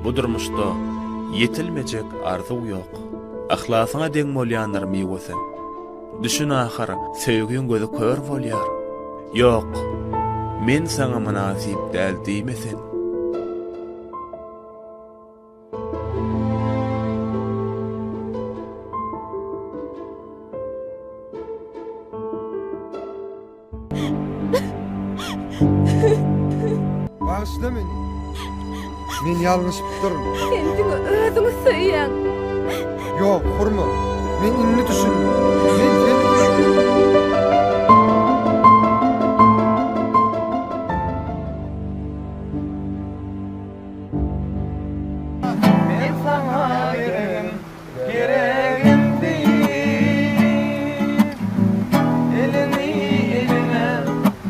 Bu durmuşda ýetilmejek arzuw ýok. Yhlasyňa deň bolýandyr miwesem. Düşün ahyr, söýgiň gözi kör bolýar. Ýok, men saňa mynasyp däl diýme sen. Bagyşla meni. Men ýalňyşypdyryn. Sen diňe özüňi söýýäň. Ýok, Hurma. Men indi düşündim. Men seni söýýän. Men saňa geregim, geregim diýip, Elini eline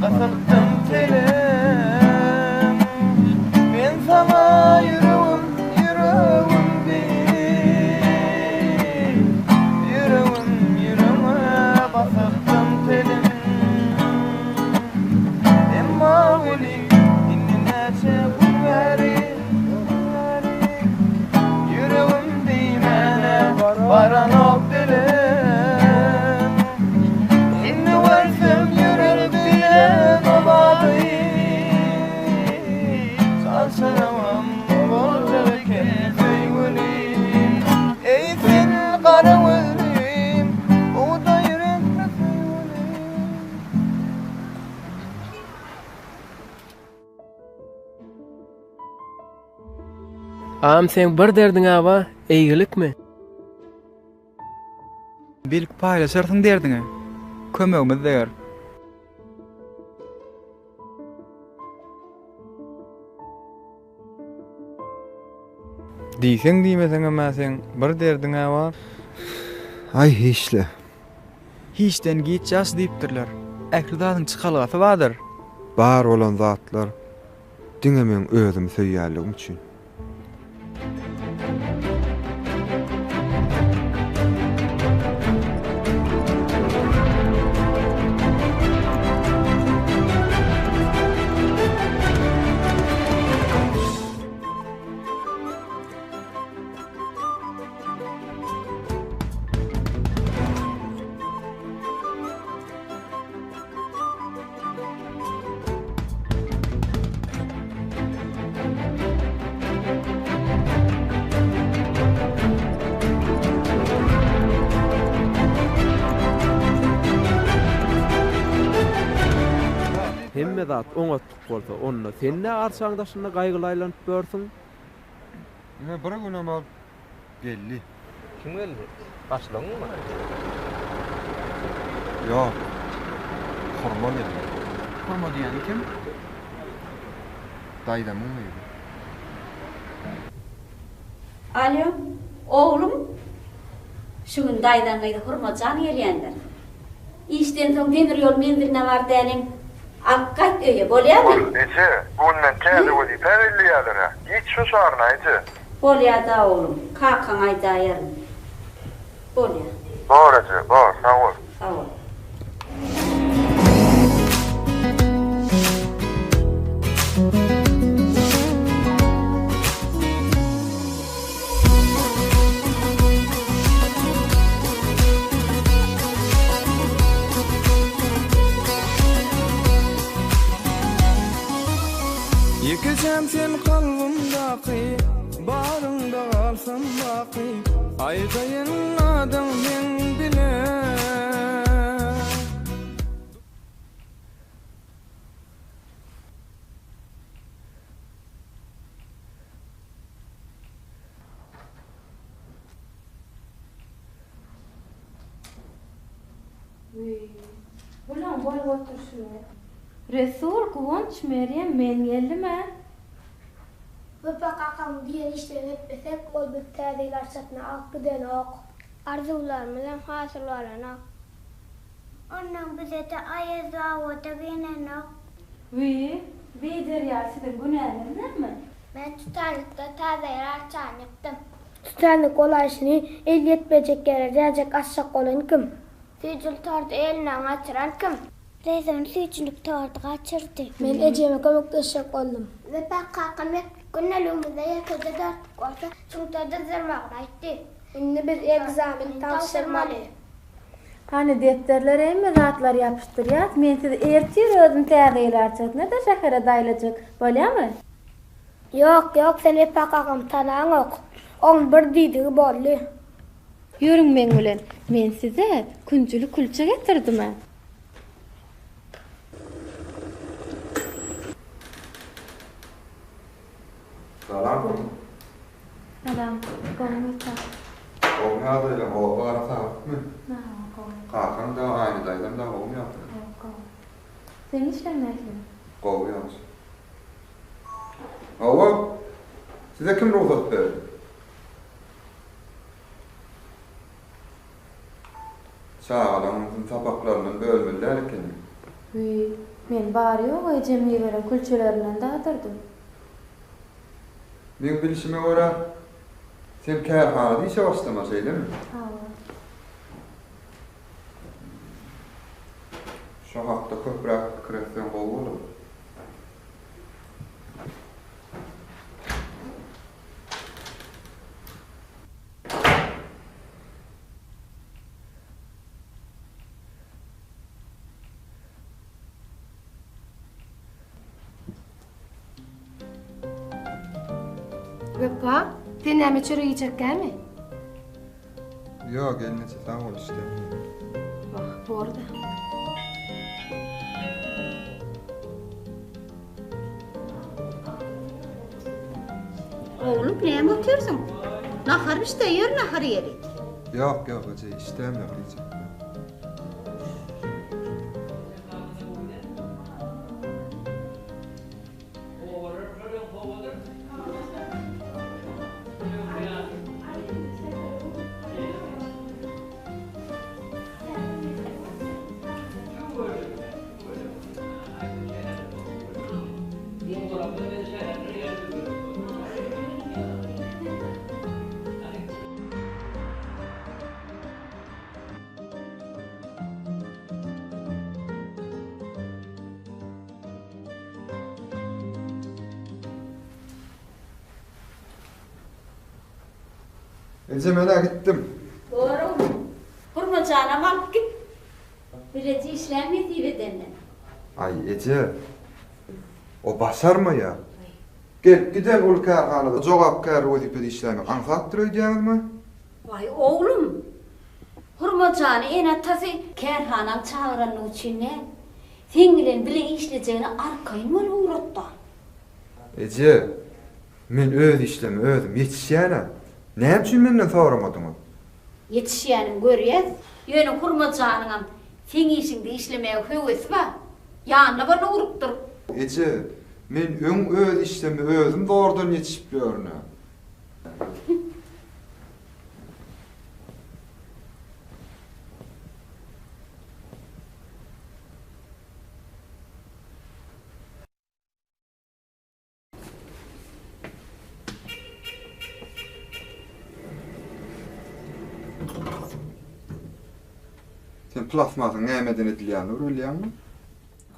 gysypdym telim. Men saňa ýüregim, ýüregim diýip, Ýüregim ýüregňe basypdym telim. Emma weli indi näçe gün bäri Ýüregim diýmäne baranok dilim Indi görsem ýürek diýlen o zady Çalşyrybam boljak eken söýgülim Eý sen gara gözlim, bugdaý reňkli söýgülim. Agam seň bir derdiňä ba eýgilikmi? Belki paýlaşarsyň derdiňi, kömegimiz deger. Diýseň diýmeseňem-ä seň bir derdiň-ä bar. Aý hiç-le. Hiçden giç ýaş diýipdirler. Ähli zadyň çykalgasy bardyr. Bar bolan zatlar diňe meň özümi söýýänligim üçin. Hemme zat oňatlyk bolsa, onda sen nä arçaň daşynda gaýgyly aýlanyp ýörsüň? Ine bir günem ol geldi. Kim geldi? Başlygyňmy? Ýok. Hurma geldi. Hurma diýýäni kim? Daýzamyň gyzy. Alýo, oglum. Şu gün daýzaň gyzy Hurmajan gelýändir. Işden soň demir ýol menziline bar däliň, alyp gaýt öýe, bolýamy? Eje, bu gün meni täze wezipä belleýärler-ä. Giç şu şaryna, eje. Bolýa-da, oglum, kakaňa aýdaýaryn. Bolýa. Bor, eje, bor, sag bol. Sag bol. Ýekejem sen kalbymdaky, Baryňda galsam baky, Aýdaýyn adyň meň bile. Wiý, bulaň bolup oturyşyny. Resul, Guwanç, Merýem, men geldim-ä. Wepa kakamyň diýen işlerini etmesek, ol bizi Täze ýyl arçasyna alyp gidenok. Arzuwlarymyzam hasyl bolanok. Onnoň bize-de Aýaz baba-da gelenok. Wiý, beýder ýaly siziň günäňiz näme? Men Titanikde täze ýyl arçany ýykdym. Titanik bolaýşyny el ýetmejek ýere jäjek asjak bolan kim? Süýjüli torty elinden gaçyran kim? Rezon süýjülik torty gaçyrdy. Men ejeme kömekleşjek boldum. Wepa kakam. Gündeligimizde ýekeje dörtlük bolsa, çuňta dyzdyrmagyny aýtdy. Indi biz ekzamen tabşyrmaly. Hany depderlere hemme zatlary ýapyşdyrýas, men sizi ertir özüm täze ýyl arçasyna-da şähere daýlajak, bolýamy? Ýok, ýok, sen Wepa kakamy tanaňok. Oň bir diýdigi boldy. Ýörüň meň bilen, men size künjüli külçe getirdim-ä. Salam. Salam. Gowumy Wepa? Gowumy ýagdaýlaň, oba gara saglykmy? Hawa, gowy. Kakaň dagy, Aýna daýzam dagy gowumy ýagdaýlar? Hawa, gowy. Seň işleň nähili? Gowy, ýagşy. Hawa, size kim rugsat berdi? Çagalaň ünsüni sapaklaryndan bölmeli däl ekeniň. Wiý, men bary-ýogy ejem iberen külçelerinden dadyrdym. Meň bilşime görä, sen kärhanada işe başlamaly, şeýlemi? Hawa. Şo hakda köpräk pikir etseň gowy bolar. Wepa, sen näme çörek iýjekkämi? Ýok, gelneje, sag bol, işdäm ýok. Wah, bor-da. Oglum, näme otyrsyň? Nahar bişde, ýör nahar iýeli. Ýok, ýok, eje, işdäm ýok, iýjek. Eje men-ä gitdim. Bor oglum. Hurmajanam alyp git. Bileje işläň nesip edende. Aý eje, o başarmaýar. Gelip giden uly kärhanada jogapkärli wezipede işlämek aňsatdyr öýdýäňizmi? Waý oglum, Hurmajany ene-atasy kärhanaň çagyranlygy üçin däl, seň bilen bile işlejegine arkaýyn bolup ugratdy. Eje, men öz işleme özüm ýetişýän-ä. Näme üçin menden soramadyňyz? Ýetişýänini görýäs. Ýöne Hurmajanyňam seň işiňde işlemäge höwesi bar. Ýanyna baryna urupdyr. Eje, men öň öz işleme özüm zordan ýetişip ýörün-ä. Sen plastmasyň nämeden edilýänini bir bilýäňmi?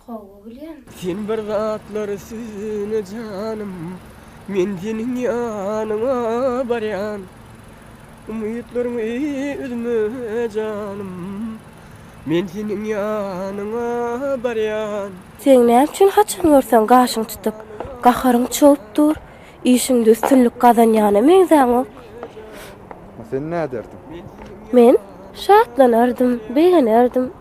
Hawa bilýän. Sen bir zatlar süzme janym, Men seniň ýanyňa barýan. Umytlaryňy üzme janym, Men seniň ýanyňa barýan. Seň näme üçin haçan görseň gaşyň çytyk, gaharyň çowup dur, işiňde üstünlik gazanýana meňzäňok? A sen näderdiň? Men şatlanardym, begenerdim.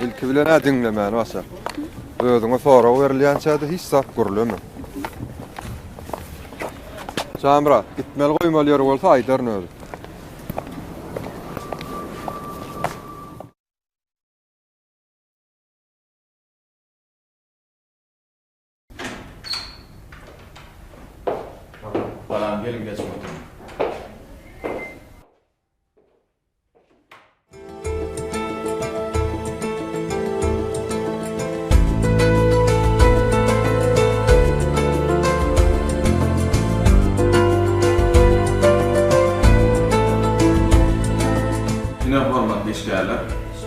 Ilki bilen-ä diňlemäni başar. Özüňe sorag berilýänçä-de hiç zat gürleme. Şamyrat, gitmeli goýmaly ýeri bolsa aýdaryn özüm. Salam, geliň geçip oturyň. Ine, hormatly işgärler,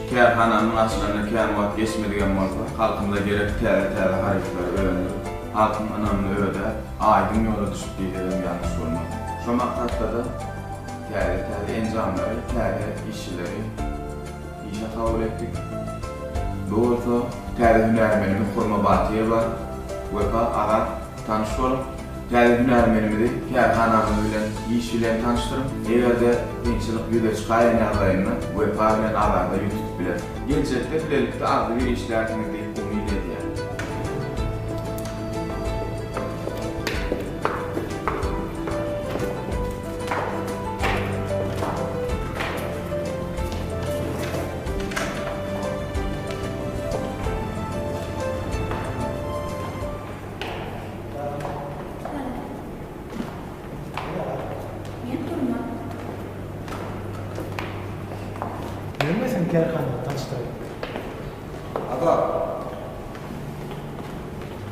kärhanamyň açylanyna kän wagt geçmedigem bolsa, halkymyza gerek täze-täze harytlary öndürip, halkyň ynamyny ödäp, aýdyň ýola düşüp diýsegem ýalňyş bolmaz. Şo maksatda-da täze-täze enjamlary, täze işçileri işe kabul etdik. Bu bolsa täze hünärmenimiz Hurma Batyýewa, Wepa Azat tanyş boluň. Täze hünärmenimizi kärhanamyz bilen, iş bilen tanyşdyryň. Eger-de kynçylyk ýüze çykaýan ýagdaýynda Wepa bilen Azada ýüz tutup biler. Geljekde bilelikde agzybir işlärsiňiz diýip umyt edýän. Men durma. Ýörme seni kärhanada tanyşdyraýyn. Azat.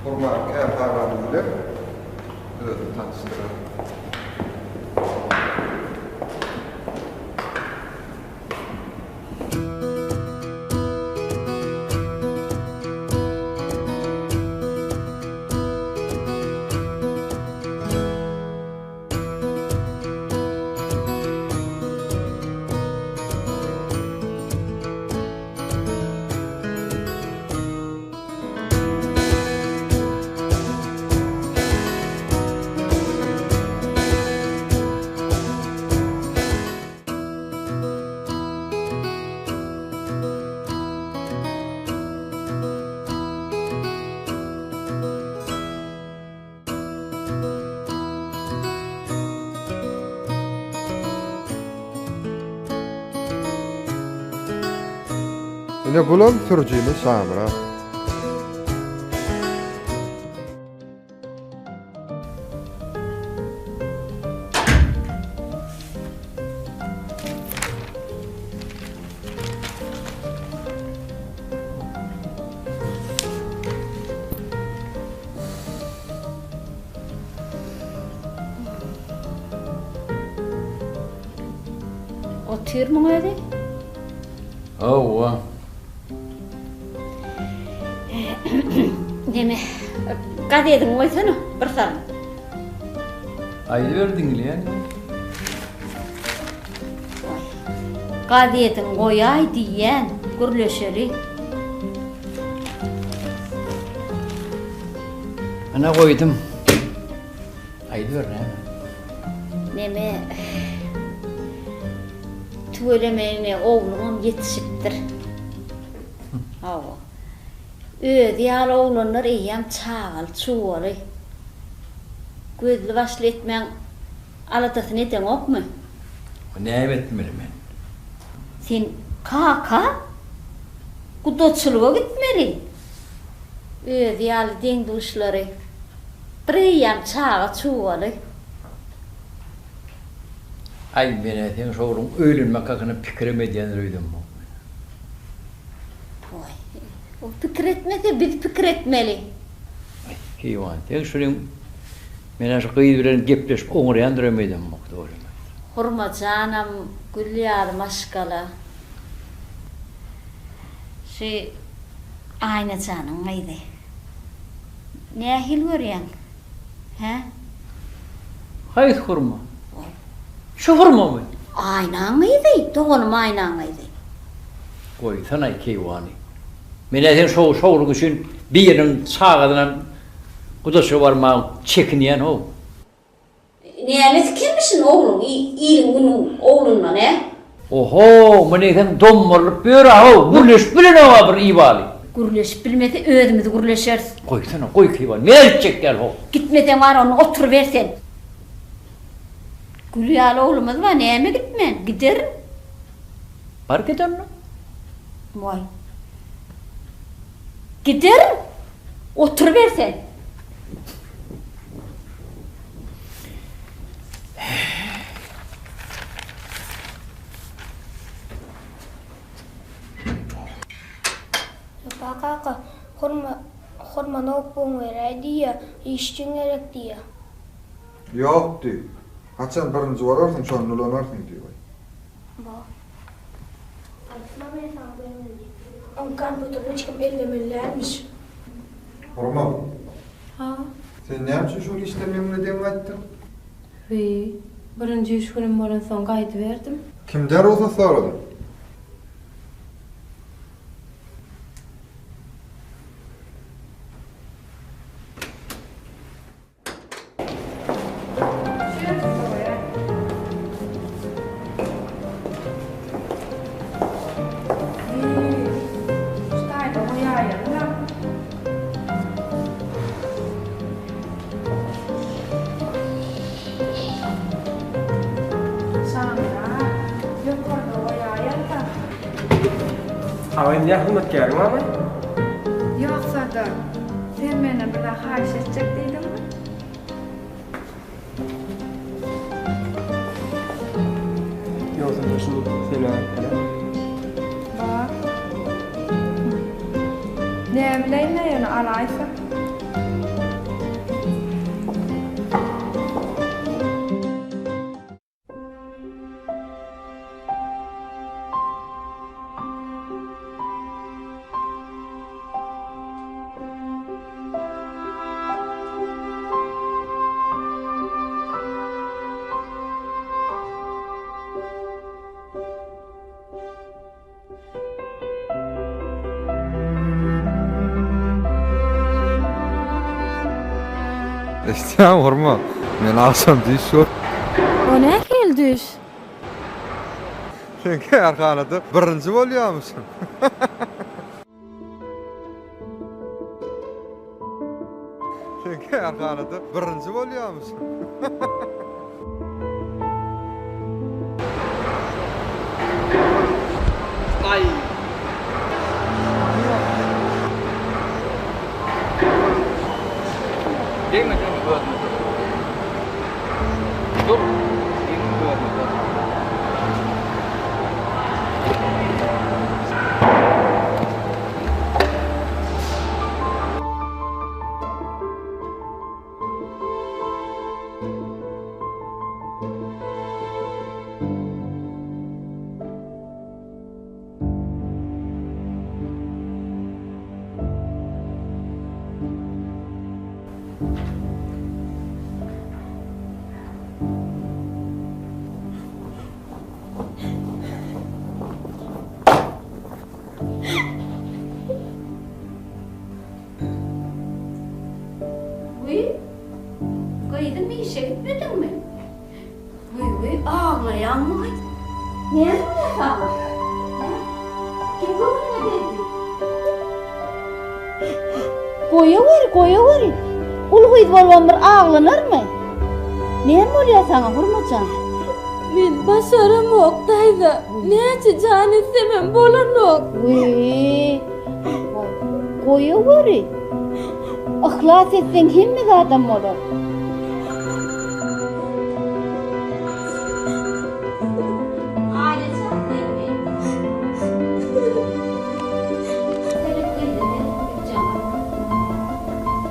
Hurma kärhanamyz bilen özüni tanyşdyrar. Ine bulam sürüjimiz Şamyrat. Otyrmyň özi? Hawa. Neme, gazediňi goýsana bir salym. Aýdyber diňleýän men. Gazediňi goýaý diýýän, gürleşeli. Ana goýdum. Aýdyber näme? Neme, tüweleme ine ogluňam ýetişipdir. Hawa. Özi ýaly oglanlar eýýäm çagaly-çuwaly. Gözli-başly etmäň aladasyny edeňokmy? Näme etmeli men? Sen kaka, gudaçylyga gitmeli. Özi ýaly deň-duşlary bir eýýäm çaga-çuwaly. Aý, men-ä seň şo ogluň öýlenmek hakynda pikirem edýändir öýdemok. Waý, ol pikir etmese, biz pikir etmeli. Aý, keýwan, sen şunyň men-ä şu gyz bilen gepleşip oňarýandyrem öýdemok, dogrymy aýtsam. Hurma janam gül ýaly maşgala. Şu Aýna janyň gyzy. Nähili görýäň? Hä? Haýsy hurma? Şu hurmamy? Aýnaň gyzy, doganym Aýnaň gyzy. Goýsana keýwany. Men-ä seň şo şowluň üçin biriniň çagasynam gudaça barmaga çekinýän how. Nämesi kemmişin ogluň iliň günüň oglundan ä? Oho, muny eýsem dommalyp ýör-ä how, gürleşip bilenok-a bir ibaly. Gürleşip bilmese özümiz gürleşeris. Goýsana, goý keýwany, men gitjek däl how. Gitmeseň bar onda oturyber sen. Gül ýaly oglumyz bar, näme gitmen, giderin. Bar git onda. Waý. Giderin. Oturyber sen. Hurma hurma noutbugyňy beräý diýýä, iş üçin gerek diýýä. Ýok diý. Haçan birinji bolarsyň şonda ulanarsyň diý goý. Bo. Aýtma men saňa bermeli diýip. Oň kompýuterini hiç kim ellemeli dälmiş. Hurma. Ha. Sen näme üçin şol işden meň bilen deň gaýtdyň? Wiý, birinji iş günüm bolansoň gaýdyberdim. Kimden rugsat soradyň? Aga indi hyzmatkäriň barmy? Ýogsa-da, sen menden bir zat haýyş etjek diýdiňmi? Ýogsa-da şuny sen alyp biler. Bar. Näbileýin-ä ýöne alaýsa. Eşitýäňmi Hurma? Men agşam düýş görüp. O nähili düýş? Sen kärhanada birinji bolýarmyşyň. Sen kärhanada birinji bolýarmyşyň. Aý. Degme, degme, özüne dur. Dur. Degme, özüne dur. Wiý, gyzym işe gitmediňmi? Wiý, wiý, aglaýaňmy gyz? Näme bolýar saňa? Hä? Kim göwnüňe degdi? Goýaweri, goýaweri. Uly gyz bolubam bir aglanarmy? Näme bolýar saňa, Hurmajan? Men başaramok, daýza. Näçe jan etsemem bolanok. Wiý, goýaweri. Yhlas etseň hemme zadam bolar.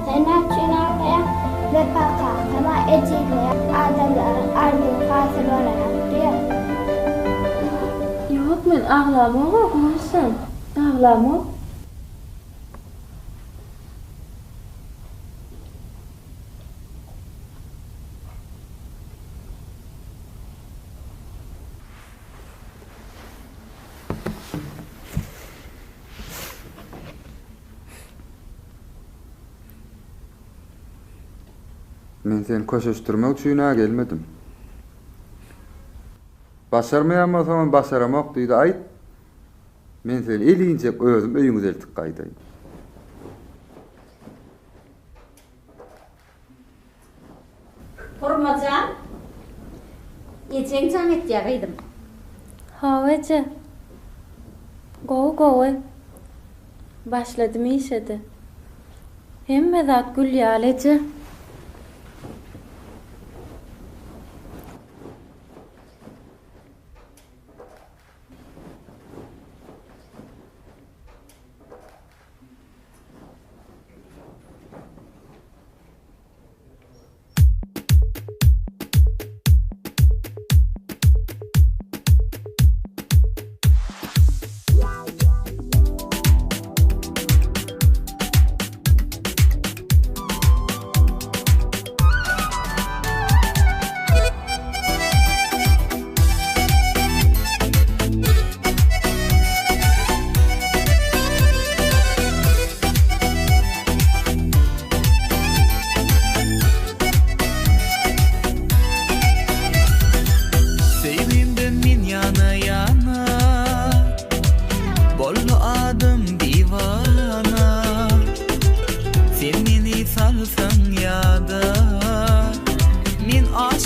Sen näme üçin aglaýaň? Wepa kakama ejizleýän adamlaryň arzuwy hasyl bolanok diýýär. Ýok, men aglamok-a, Gülşen. Aglamok. Men seni köşeşdirmek üçin-ä gelmedim. Başarmaýan bolsaňam başaramok diý-de aýt. Men seni elinjek özüm öýüňize eltip gaýdaýyn. Hurma jan, ejeň jaň etýär gyzym. Hawa eje. Gowy gowy. Başladym işede. Hemme zat gül ýaly eje.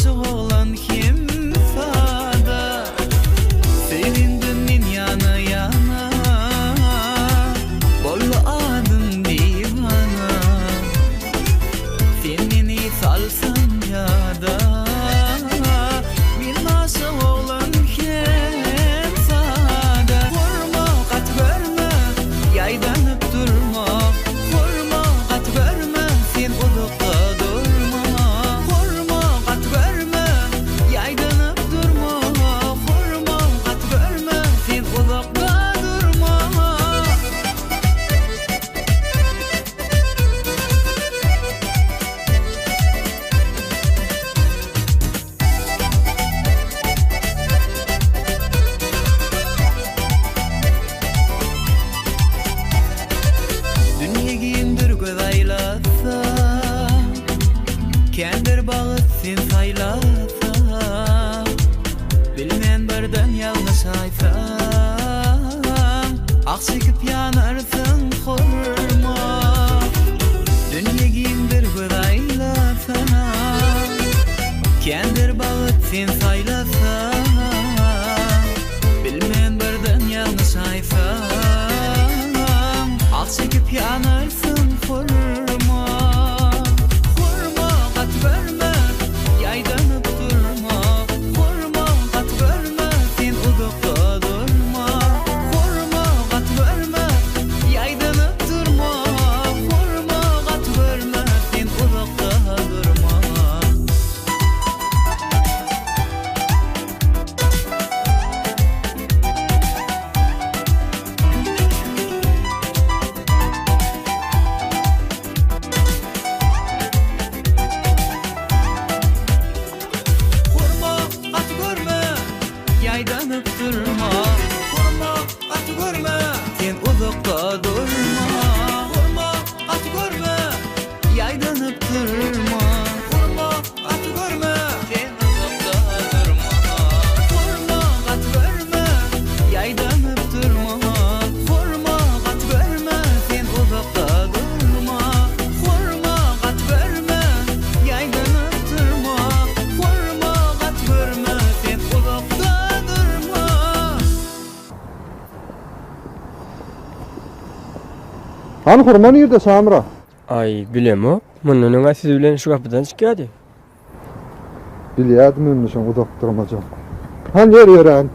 aşyk oglan hem sada. Söýlendim men ýana-ýana, Boldy adym diwana. Sen meni salsaň ýada, Men aşyk oglan hem sada. Hurma gaty görme, ýaýdanyp durma. Hurma gaty görme, sen uzakda durma. Hurma gaty görme, ýaýdanyp durma. Hurma gaty görme, sen uzakda durma. Dünýe giňdir göz aýlasa, Kändir bagt sen saýlasaň, Bilmän birden ýalňyşaýsaň, Ah çekip ýanarsyň hurma. Dünýe giňdir göz aýlasaň, Kändir bagt sen saýlasaň, Bilmän birden ýalňyşaýsaň, Ah çekip ýanarsyň hurma. Hurma gaty görme, ýaýdanyp durma. Hurma gaty görme, sen uzakda durma. Hurma gaty görme, ýaýdanyp durma. Hurma gaty görme, sen uzakda durma. Hurma gaty görme, ýaýdanyp durma. Hurma gaty görme, sen uzakda durma. Hurma gaty görme, ýaýdanyp durma. Hurma gaty görme, sen uzakda durma. Hurma gaty görme, ýaýdanyp durma. Hurma gaty görme, sen uzakda durma. Hurma gaty görme, ýaýdanyp durma. Hurma gaty görme, sen uzakda durma. Hany hurma nirde Şamyrat? Aý, bilemok. Mundan öň-ä siz bilen şu gapydan çykýardy. Bilýärdim indi şoň uzak durmajak. Hany ýör ýörän.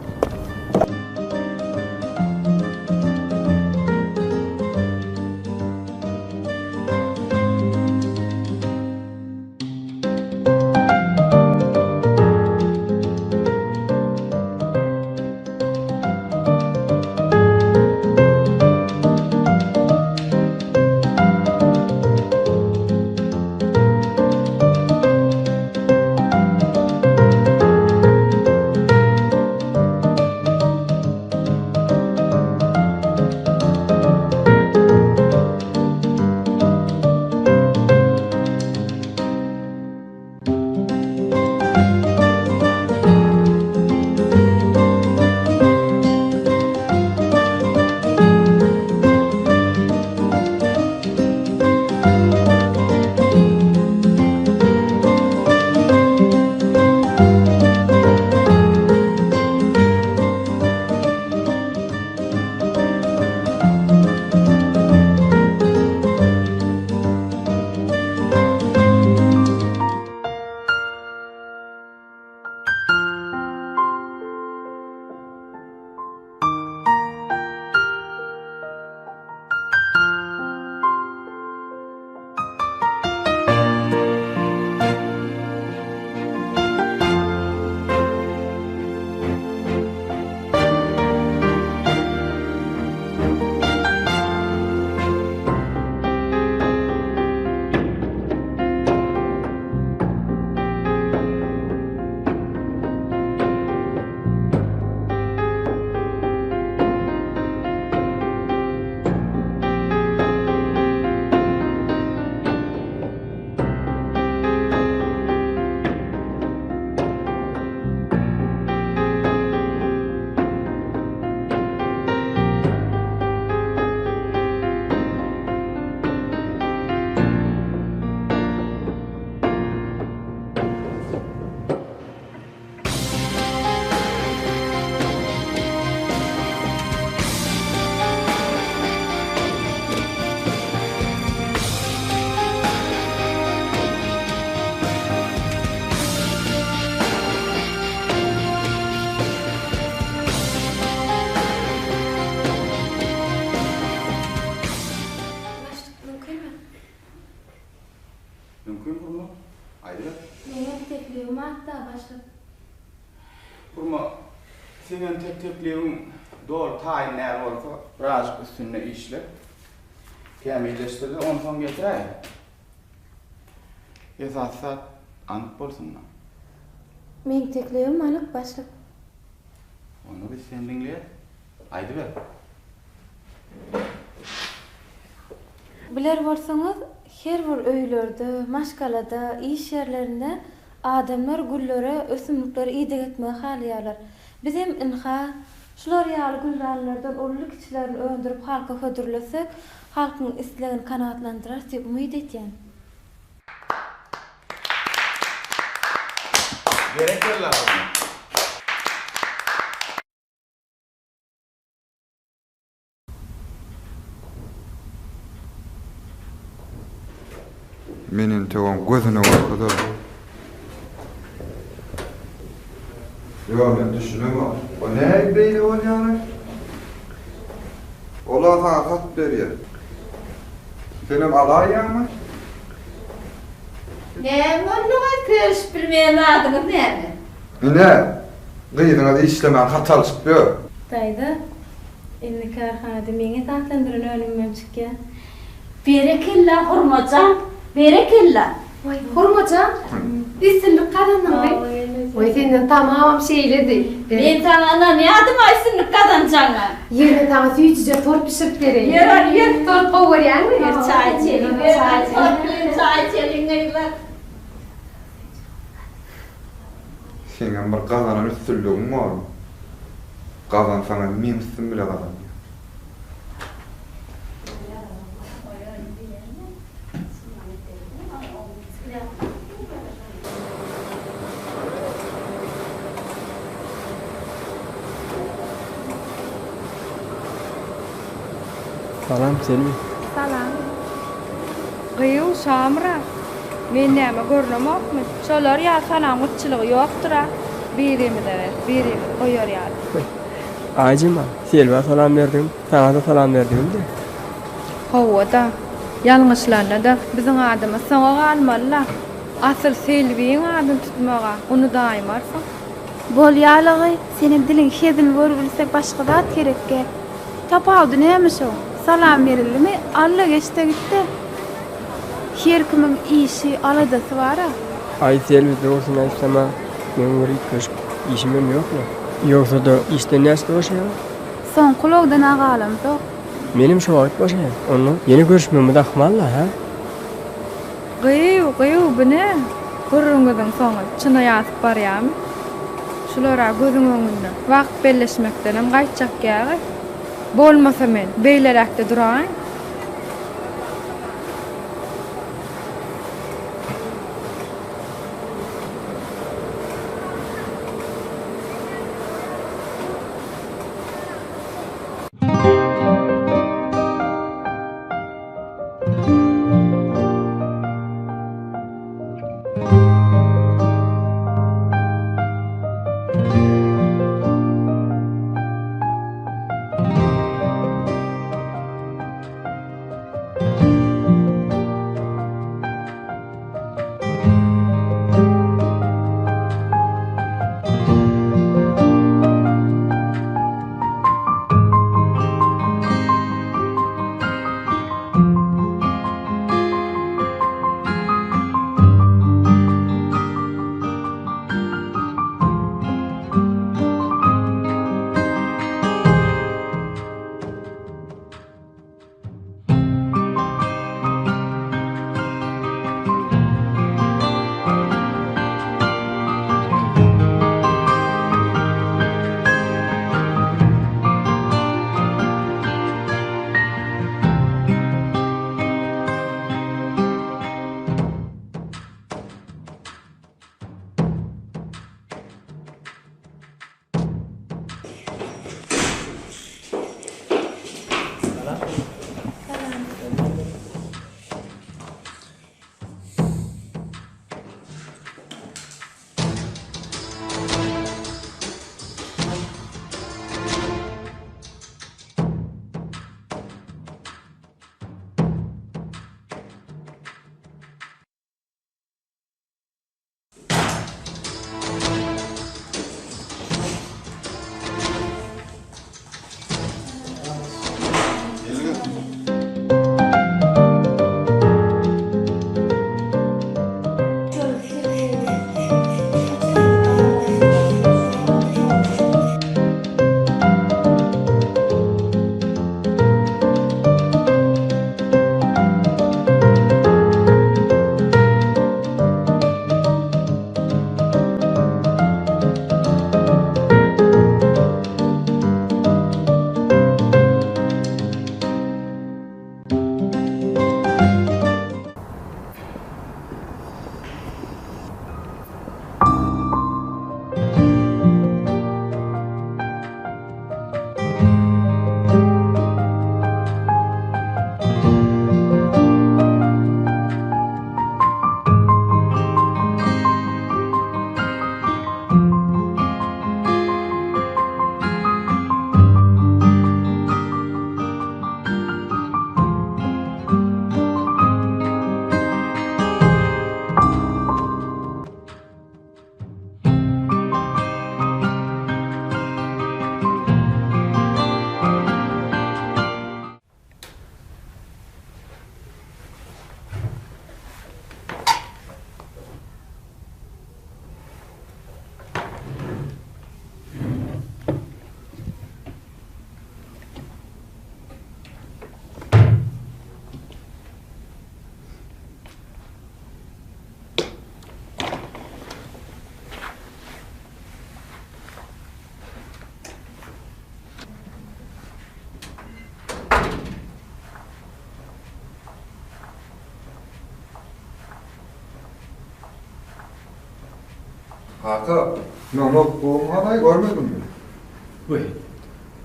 Gymmat-da, başlyk. Hurma, seň entek teklibiň doly taýyn däl bolsa, birazjyk üstünde işle. Kämilleşdir-de, onsoň getiräý. Esasy zat anyk bolsun-da. Meň teklibim anyk, başlyk. Onda biz seni diňleýäs. Aýdyber. Biler bolsaňyz, her bir öýlerde, maşgalada, iş ýerlerinde adamlar güllere, ösümliklere ideg etmegi halaýarlar. Bizem ynha, şular ýaly güldanlardan ululy-kiçilerini öndürip halka hödürlesek, halkyň islegini kanagatlandyrarys diýip umyt edýän. Berekella Hurma. Men entek oň gözüne görkezerin. Ýok, men düşünemok. O nädip beýle bolýar-aý? Ol-a saňa satyp berýär. Senem alaýýaňmy? Näme bolduňyz, görüşüp bilmeýän zadyňyz näme? Ine, gyzyňyz işlemän hat alşyp ýör. Daýza, indi kärhanada meň esaslandyran önümim çykýar. Berekella, Hurma jan, berekella! Waý, Hurma jan, üstünlik gazandyňmy? Waý, senden tamamam şeýledi. Men saňa ynanýadym-a üstünlik gazanjagyňa. Ýöne saňa süýjüje tort bişirip bereýin. Ýör, hany, ýör. Tort gowy görýäňmi? Ýör, çaý içeliň, ýör, hany, tort bilen çaý içeliň, gyzlar. Seňem bir gazanan üstünligiň bormy? Gazansaňam meň üstüm bile gazanýaň. Salam Selbi. Salam. Gyýw, Şamyrat. Men näme görnemokmy? Şolar ýaly salam gytçylygy ýokdur-a. Birimize ber, birimiz goýar ýaly. Aýjemal, Selbä salam berdigim, saňa-da salam berdigim-dä. Hawa-da. Ýalňyşlanda-da biziň adymyz soňa galmaly-la. Asyl Selbiň adyny tutmaga unudaýmarsyň. Bolýalygy, senem diliň hezil görübilse başga zat gerekgä. Tapawudy näme şoň? Salam berildimi, alla geçde gitdi. Her kimiň işi, aladasy bar-a. Aý Selbi dogrusyny aýtsam-a meň bir üýtgeşik işimem ýok-la. Ýogsa-da işden näçede boşaýaň? Soňky ulagdan-a galamzok. Menem şo wagt boşaýan. Onda ýene görüşmegimiz ahmal-la, hä? Gyýw, gyýw, bu ne? Gürrüňiziň soňy çyna ýazyp barýamy? Şular-a gözüň öňünde wagt belleşmekdenem gaýtjak ýagy. Bolmasa men beýleräkde duraýyn. Kaka, meň noutbugym hanaý görmediňmi? Weý,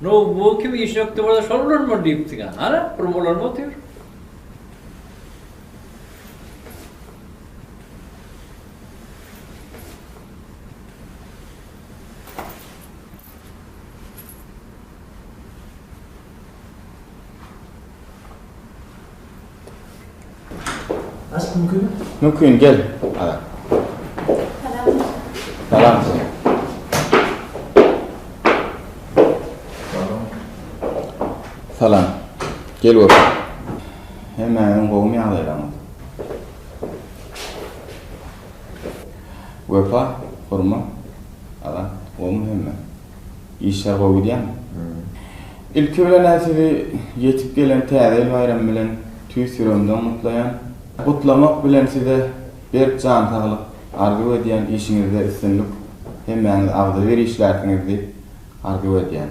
noutbugy kim işine ökde bolsa şol ulanmaly diýipsiň-ä. Hana, bir ulanyp otyr. Açyk mümkinmi? Mümkin gel. Azat. Salam. Salam. Gel otur. Hemmäňiziň gowumy ýagdaýlaryňyz? Wepa, Hurma, Azat, gowumy hemme? Işler gowy gidýärmi? Ilki bilen-ä sizi ýetip gelen Täze ýyl baýramy bilen tüýs ýüregimden gutlaýan. Gutlamak bilen size berk jan saglyk arzuw edýän, işiňizde üstünlik, hemmäňiz agzybir işlärsiňiz diýip arzuw edýän.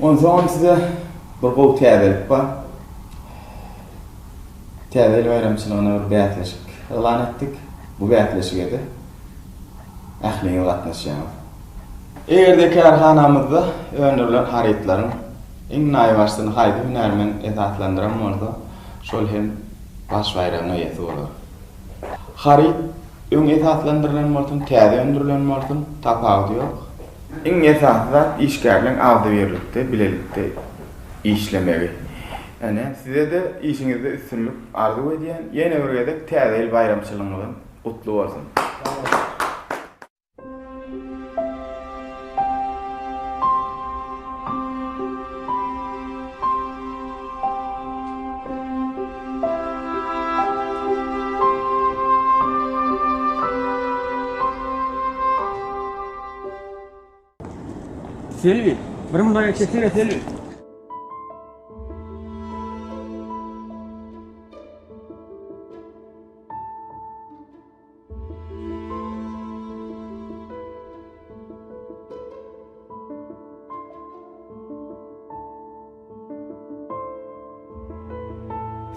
Onsoňam size bir gowy täzelik bar. Täze ýyl baýramçylygyna bir bäsleşik yglan etdik. Bu bäsleşige-de ähliňiz gatnaşýaňyz. Eger-de kärhanamyzda öndürilen harytlaryň iň naýbaşysyny haýsy hünärmen esaslandyran bolsa, şol hem baş baýragyň eýesi bolar. Haryt öň esaslandyrylan bolsun, täze öndürilen bolsun, tapawudy ýok. Iň esasy zat işgärleň agzybirlikde, bilelikde işlemegi. Ine, size-de işiňizde üstünlik arzuw edýän. Ýene bir gezek Täze ýyl baýramçylygyňyzam gutly bolsun! Selbi, bir mundan çeksene Selbi.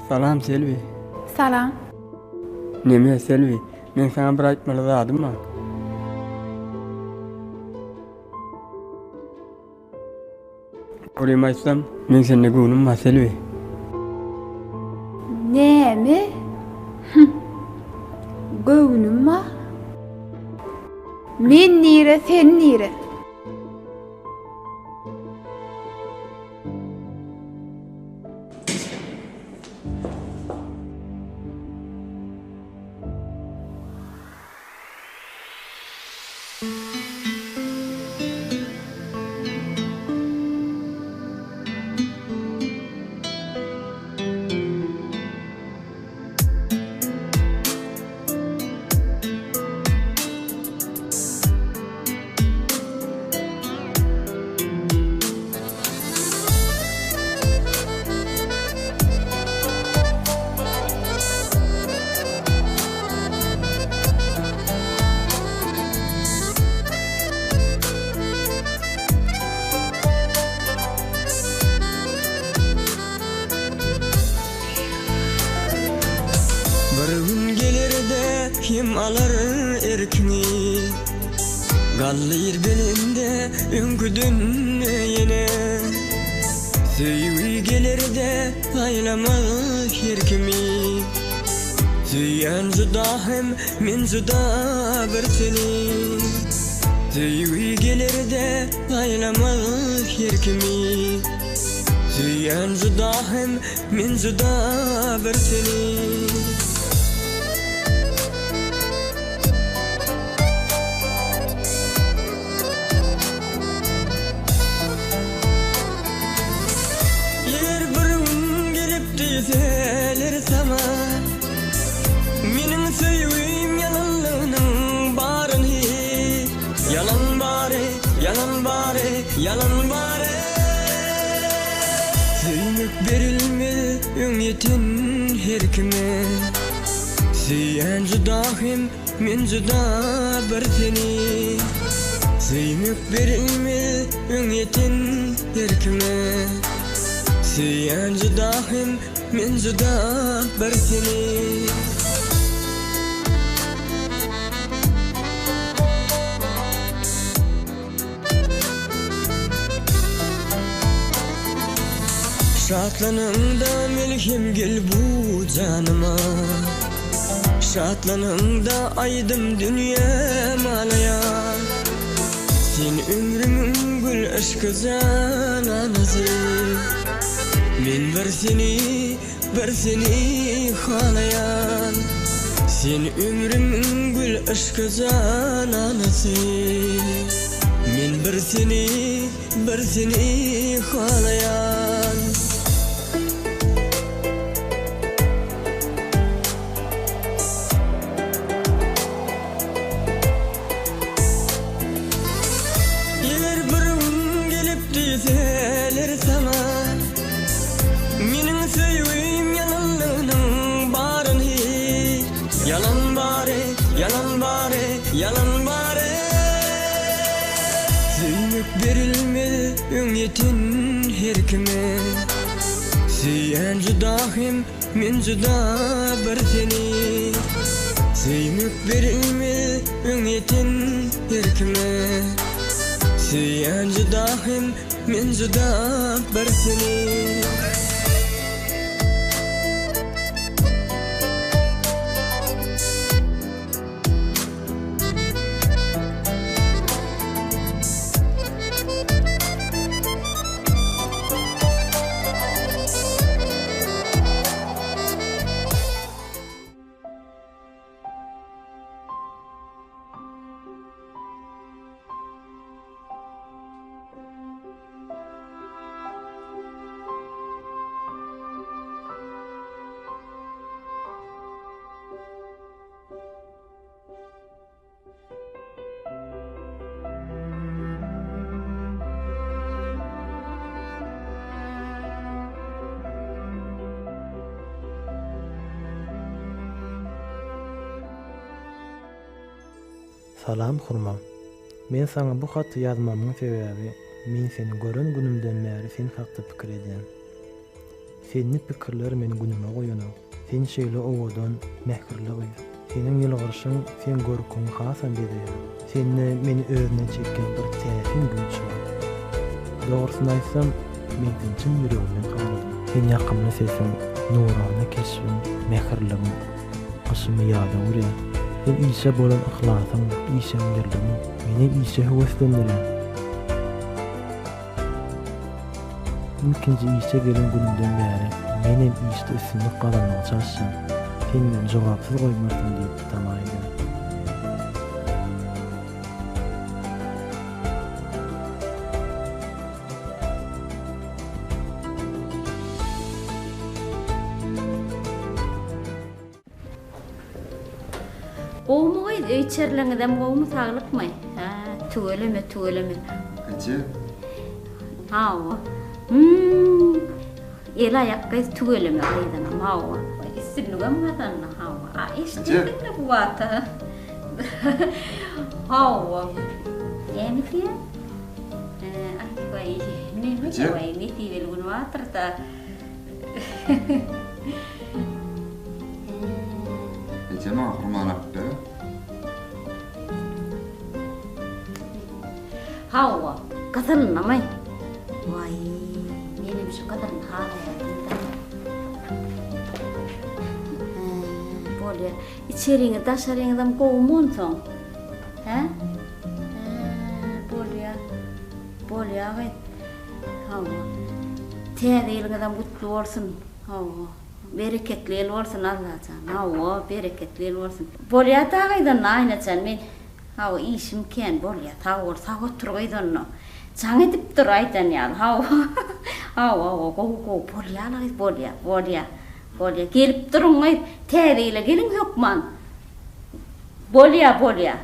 Salam Selbi. Salam. Neme Selbi, men saňa bir aýtmaly zadym bar. Dogrymy aýtsam, meň sende göwnüm bar, Selbi. Näme? Hüm. Göwnüm bar? Men nire, sen nire? Bir gün geler-de kim alar erkiňi Galdyr belende öňküden ýene Söýgi geler-de saýlamaz her kimi Söýen juda hem men juda bir seni Söýgi geler-de saýlamaz her kimi Söýen juda hem men juda bir seni. Eger bir gün gelip diýseler saňa, Meniň söýgim ýalanlygynyň baryny, Ýalan bary, ýalan bary, ýalan bary. Söýmek berilmez öňýeten her kime, Söýýän juda hem Men juda bir seni Söýmek berilmez öňýeten her kime Söýýän juda hem men juda bir seni. Şatlanyňda melhem gel bu janyma Şatlanyňda aýdym dünýäm alaýar Sen ömrümiň gül yşky jananasy Men bir seni bir seni halaýan Sen ömrümiň gül yşky jananasy Men bir seni Bir seni halaýan. Eger bir gün gelip diýseler saňa Meniň söýgim ýalanlygynyň baryny Ýalan bary, ýalan bary, ýalan bary. Söýmek berilmez öňýeten her kime Söýýän juda hem men juda bir seni Söýmek berilmez öňýeten her kime Söýýän juda hem men juda bir seni. Salam Hurma. Men saňa bu haty ýazmamyň sebäbi men seni gören günümden bäri sen hakda pikir edýän. Senli pikirler meni günüme goýanok. Sen şeýle owadan, mähirli gyz. Seniň ýylgyryşyň seň görküňi hasam bezeýär. Sende meni özüne çekýän bir täsin güýç bar. Dogrusyny aýtsam, men seni çyn ýüregimden haladym. Seň ýakymly sesiň, nurana keşbiň, mähirligiň gyşymy ýada urýar. Seň işe bolan yhlasyň, işeňňirligiň menem işe höweslendirýär. Ilkinji işe gelen günümden bäri menem işde üstünlik gazanmaga çalyşýan. Sen meni jogapsyz goýmarsyň diýip tama edýän. Gowumy gyz öý içerleňizem gowumy saglykmy hä tüweleme tüweleme. Eje. Hawa. Hum. El aýak gyz tüweleme gyzynam hawa. Üstünligem gazandy hawa. A eşitdiňmi bu wagta. Hawa. Näme diýýä? Aý waý neme waý nesibeli gün bardyr-da. Eje maňa hurmany alyp ber. Hawa, gyzylnymy? Waý, menem şu gyzylyny halaýardym-da. Hä, bolýa. Içeriňiz, daşaryňyzam gowumy onsoň? Hä? Hä, bolýa. Bolýa gyz. Hawa. Täze ýylyňyzam gutly bolsun. Hawa. Bereketli ýyl bolsun Allajan. Hawa, bereketli ýyl bolsun. Bolýa-da gyz onda Aýnajan men hawa işim kän bolýa sag bol sag otur gyz onda. Jaň edip dur aýdan ýaly hawa. Hawa hawa gowy gowy bolýa-la gyz bolýa bolýa bolýa gelip duruň gyz täze ýyla geliň hökman. Bolýa bolýa.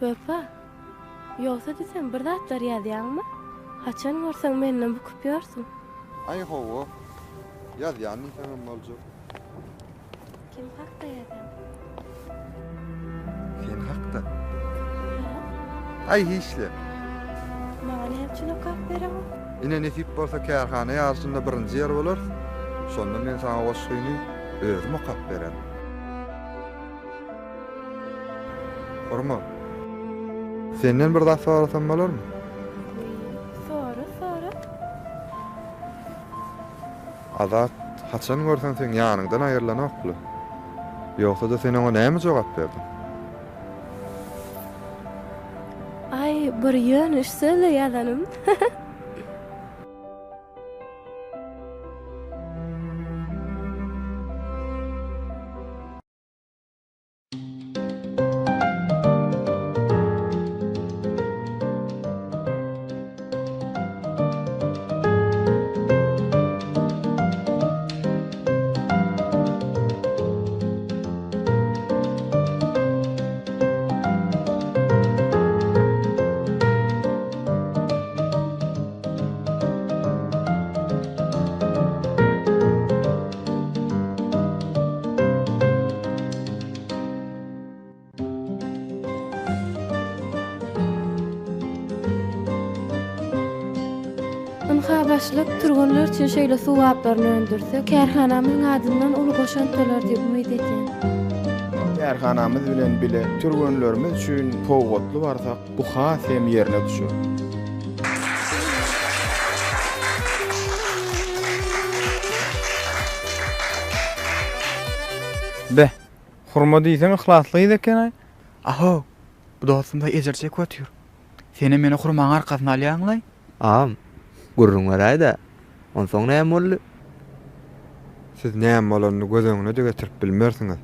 Wepa, ýogsa-da sen bir zatlar ýazýaňmy? Haçan görseň menden bukup ýörsüň. Aý hawa, ýazýan diýseňem boljak. Kim hakda ýazýaň? Sen hakda. Hä? Aý hiç-le. Maňa näme üçin okap bereňok? Ine nesip bolsa kärhana ýaryşynda birinji ýer bolarys. Şonda men saňa goşgyny özüm okap bererin. Hurma. Senden bir zat sorasam bolarmy? Sora, sora. Azat haçan görseň seň ýanyňdan aýrylanokly. Ýogsa-da sen oňa näme jogap berdiň? Aý, bir ýöne üç sözle ýazanym. Ynha başlyk türgenler üçin şeýle suw gaplaryny öndürse, kärhanamyzyň adyndan uly goşant bolar diýip umyt edýän. Kärhanamyz bilen bile türgenlerimiz üçin sowgatly barsak, bu has hem ýerine düşer. Be, Hurma diýseň yhlasly gyz eken-aý. Ahow, bu dostum-da ejir çekip otyr. Senem ýene hurmaň arkasyny alýaň-laý. Agam, gürrüň beräý-dä. Onsoň näme boldy? Siz näme bolanyny göz öňüne-de getirip bilmersiňiz.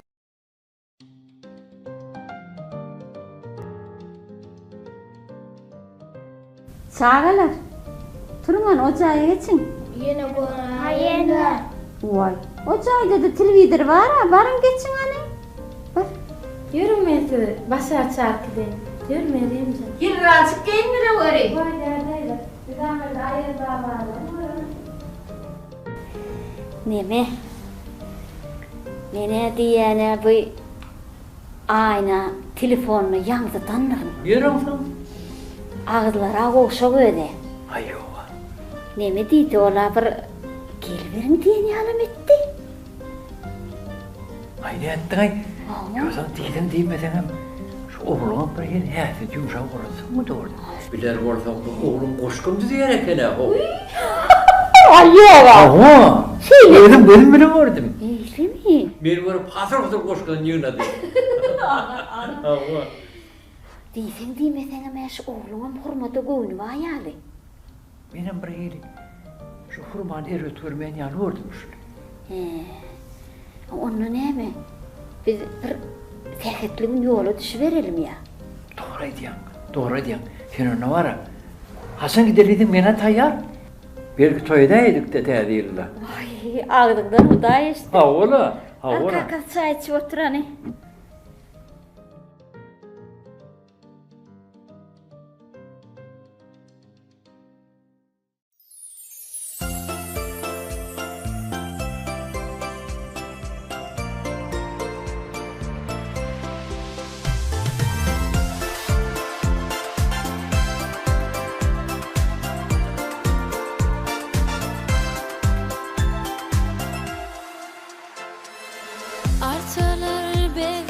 Çagalar, turuň hany o jaýa geçiň. Ýene göräýeli. Waý, o jaýda-da telewizor bar-a, baryň geçiň hany. Bar. Ýörüň men sizi başa çarp gideýin. Ýör Merýem jan. Ýylgyrajyk geýindireweri. Bolýar daýza. Biz aňyrda Aýaz babanam göreris. Neme? Men-ä diýýän-ä bu Aýna telefonyny ýaňzydandyryn. Ýör onsoň. Agyzlara gowşak özi. Aý ýoga. Neme diýdi ola bir geliberiň diýen ýalam etdi. Aý nätdiňaý? Ýogsam diýseň diýmeseňem şu ogluňam bir hili häsiýeti ýumşap ugradysyňmy dogry. Biler bolsaň bu ogluň goşgam düzýär eken-ä how. Aý ýoga. Hawa. Şeýlemi? Özüm gözüm bilen gördüm. Eýsemi? Meni görüp hasyr-husyr goşgudan ýygnady. Hawa. Diýseň diýmeseňem-ä şu ogluňam Hurmada göwni bar ýaly. Menem bir hili şu hurmany erbet görmeýän ýaly gördüm şuny. Hä. Onda näme? Biz bir sähetli gün ýola düşüberelim ýa? Dogry aýdýaň, dogry aýdýaň. Sen onda bar-a. Haçan gideli diýseň men-ä taýýar. Belki toý edäýdik-de täze ýylda. Waý, agzyňdan Hudaý eşitsin. Hawa-la, hawa-la. Al kakasy çaý içip oturany. Arçalar.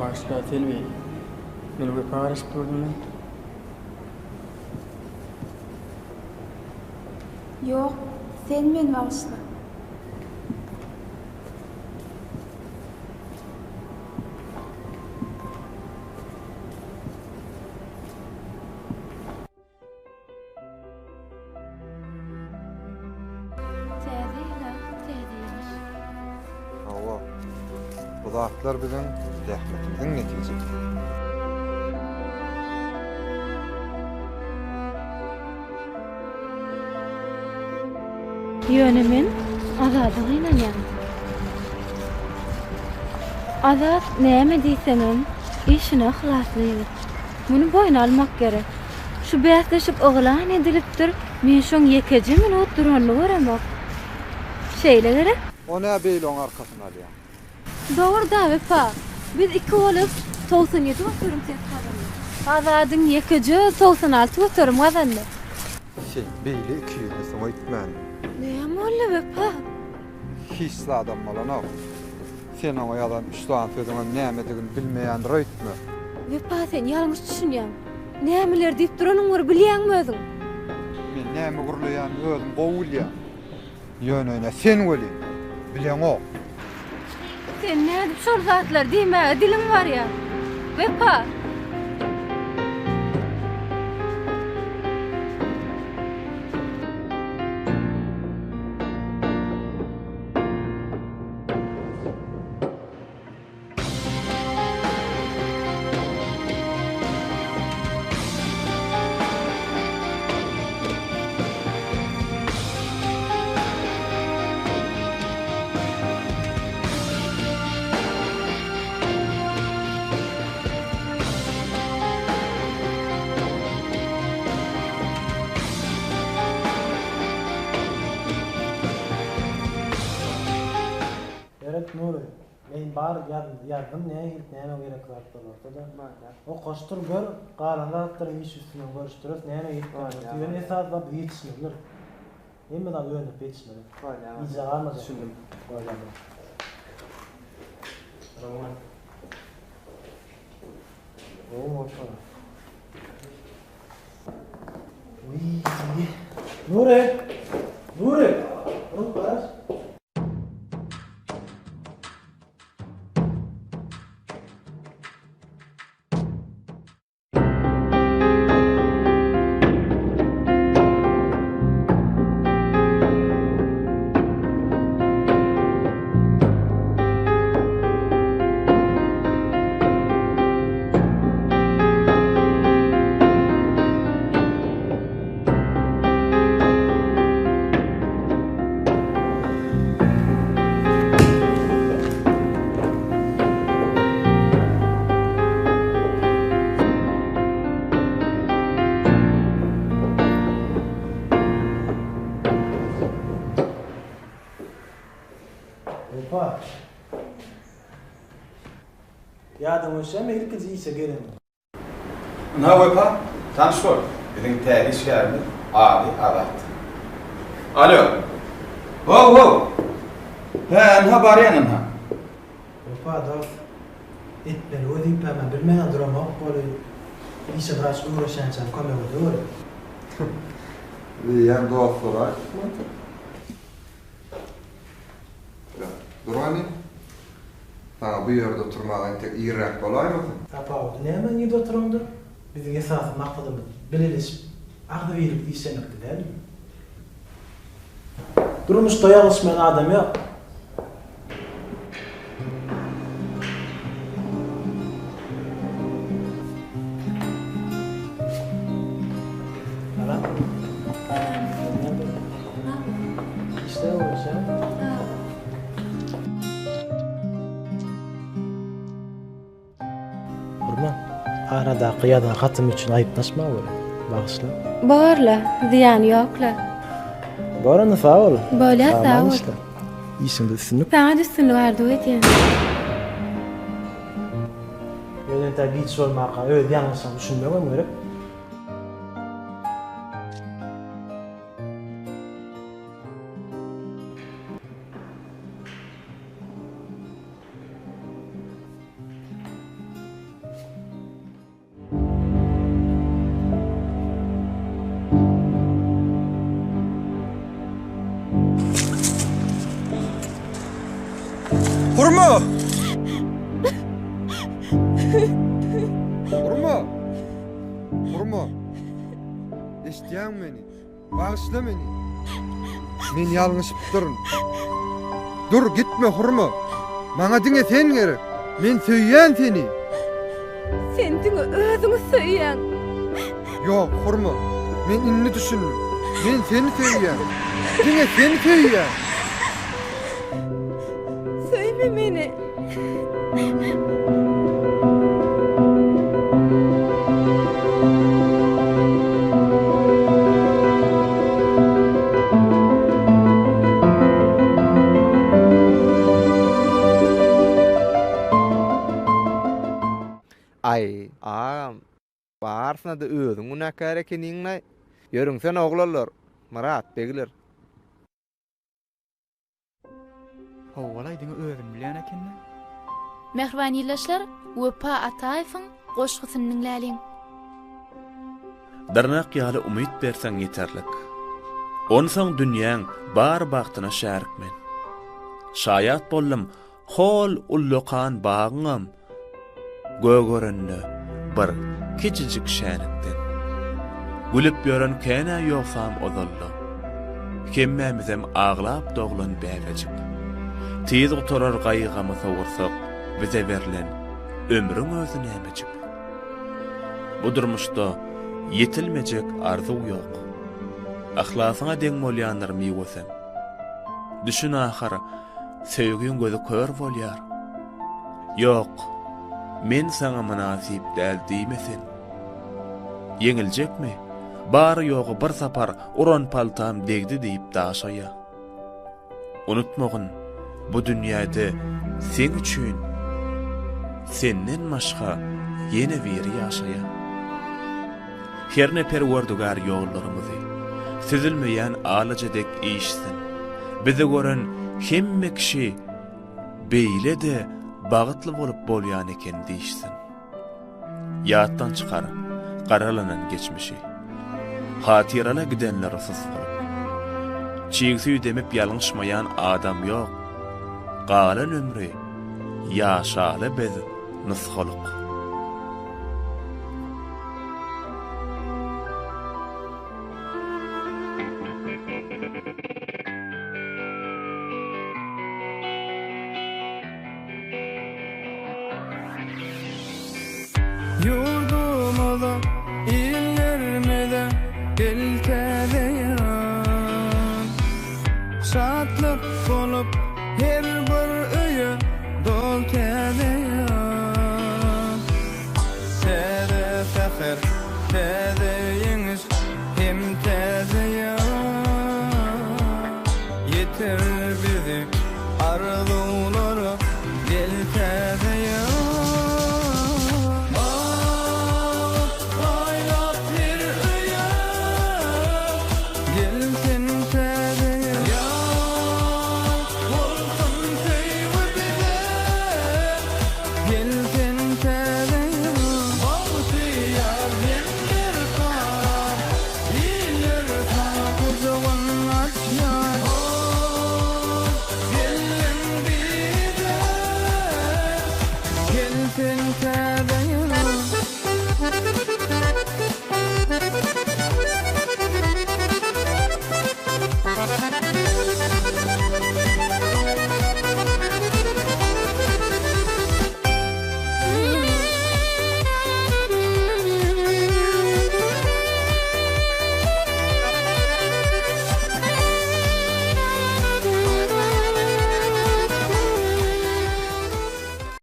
Bagyşla Selbi. Men Wepa garaşyp durdum. Ýok, sen meni bagyşla. Täze ýyla täze ýeňiş. Hawa, bu zatlar biziň zähmetimiziň netijesi. Ýöne men Azada gynanýan. Azat näme diýseňem işine yhlasly ýigit. Muny boýun almak gerek. Şu bäsleşik yglan edilipdir, men şoň ýekeje minut duranyny göremok. Şeýle gerek? O nä beýle oň arkasyny alýaň? Dogry-da, Wepa. Biz iki bolup 97 göterim ses gazandyk. Azadyň ýekeje özi 96 göterim gazandy. Sen beýle ikiýüzlüsiň öýtmändim. Näme boldy, Wepa? Hiç zadam bolanok. Sen oňa ýazan üç sany sözüňem nämedigini bilmeýändir öýtme. Wepa sen ýalňyş düşünýäň. Nämeler diýip duranyňy bir bilýäňmi özüň? Men näme gürleýänimi özüm gowy bilýän. Ýöne ine sen welin, bileňok. Sen nädip şol zatlary diýmäge diliň barýar? Wepa! Seret Nury, men bar ýazdym nähili näme gerek zatlar bolsada. Okaşdyr gör, galan zatlaryň iş üstünden görüşdiris näme ýetýän bolsa. Ýöne esasy zat biz ýetişmelidir. Hemme zady öndürip ýetişmeli. Gijä galmajak. Düşündim. Bolýar. Gowy bolsa. Nury! Nury! Nury garaş. Wepa. Ýadyňa düşýärmi ilkinji işe geleniň? Ynha Wepa, tanyş bol, biziň täze işgärimiz, ady Azat. Alo. How, how. Hä, ynha barýan ynha. Wepa dost, etmeli wezipäm-ä bilmän duramok weli, işe biraz öwreşýänçäm kömek edeweri. Diýýän dostlar aýtma. Dur hany. Saňa bu ýerde oturmaga entek irräk bolaýmasyn? Tapawudy näme nirde oturaňda? Biziň esasy maksadymyz bileleşip, agzybirlikde işlemekde dälmi? Durmuşda ýalňyşmaýan adam ýok. Salam. Işler gowuşýar. Hurma, aradaky ýazan hatym üçin aýyplaşma weli, bagyşla. Borla, zyýany ýokla. Bor onda sag bol. Bolýa sag bol. Işiňde üstünlik. Saňa-da üstünlik arzuw edýän. Ýöne entäk giç bolmaka öz ýalňyşyňa düşünmegem gerek. Hurma! Hurma! Hurma! Eşidýäňmi meni? Bagyşla meni. Men ýalňyşypdyryn. Dur, gitme, Hurma. Maňa diňe sen gerek. Men söýýän seni. Sen diňe özüňi söýýäň. Ýok, Hurma. Men indi düşündim. Men seni söýýän. Diňe seni söýýän. Söýme meni. Aý, agam, barysyna-da özüň günäkär ekeniň-laý. Ýörüňsene, oglanlar, Myrat begler. Howwalaý diňe özüm bilýän ekende. Mähriban ildeşler, Wepa Ataýewiň goşgusyny diňläliň. Dyrnak ýaly umyt berseň ýeterlik. Onsoň dünýäň bar bagtyna şärik men. Şaýat boldum Hol ullakan bagyňam gögerende bir kiçijik şänikden. Gülüp ýören kän-ä ýogsam ozalda. Hemmämizem aglap doglan bäbejik. Tiz gutarar gaýgy-gamy sowursak, bize berlen ömrüň özi nämejik? Bu durmuşda ýetilmejek arzuw ýok. Yhlasyňa deň bolýandyr miwesem. Düşün ahyr, Söýgiň gözi kör bolýar. Ýok, men saňa mynasyp däl diýme sen. Ýeňiljekmi? Bary-ýogy bir sapar uran paltam degdi diýip daşaýa. Unutmagyn, bu dünýäde seň üçin senden başga ýene biri ýaşaýa. Herne Perwerdigär ýollarymyzy süzülmeýän alaja dek işsin. Bizi gören hemme kişi beýle-de bagtly bolup bolýan eken diýişsin. Ýatdan çykar garalanan geçmişi. Hatyrala gidenleri susgulyp. Çig süýt emip ýalňyşmaýan adam ýok. Galan ömri ýaşaly biz nusgalyk. Ýurdumyza, illerimize gel täze ýyl. Şatlyk bolup her bir öýe dol täze ýyl. Täze säher, täze ýeňiş hem täze ýyl. Ýetir bizi arzuwlara gel täze ýyl. Bagt paýlap her öýe gel sen täze ýyl. Ýar bolsun söýgi bize gel sen täze ýyl. Bagtyýar hem berkarar iller saňa gujagyn açýar. Hoş geldiň bize gel sen täze.